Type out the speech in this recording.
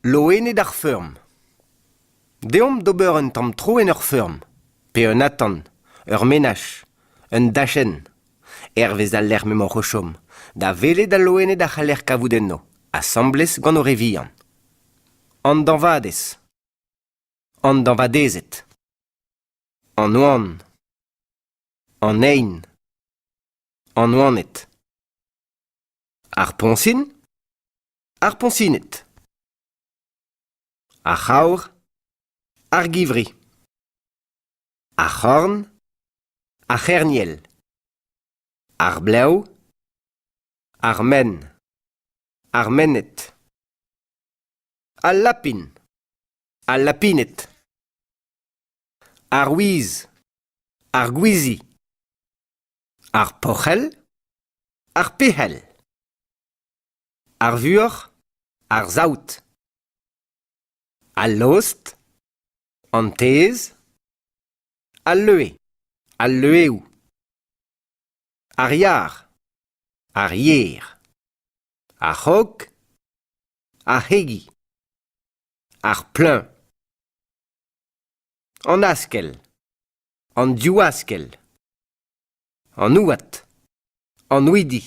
Loened ar feurm. Deomp d'ober un tamm tro en ur feurm, pe un atant, ur menaj, un dachenn, hervez al lec'h m'emaoc'h o chom, da welet al loened a c'haller kavout enno, asambles gant o re vihan. An dañvadez. An dañvadezed. An oan. An ein. An oaned. Ar poñsin. Ar poñsined. Ar c'havr. Ar givri. Ar c'horn. Ar c'herniel. Ar blev. Ar menn. Ar menned. Al lapin. Al lapined. Ar wiz. Ar gwizi. Ar porc'hell. Ar pec'hell. Ar vuoc'h, ar saout. Al lost, an tezh, al leue, al leueoù. Ar yar, ar yer. Ar c'hog, ar c'hegi. Ar pluñv. An askell, an div askell. An houad, an houidi.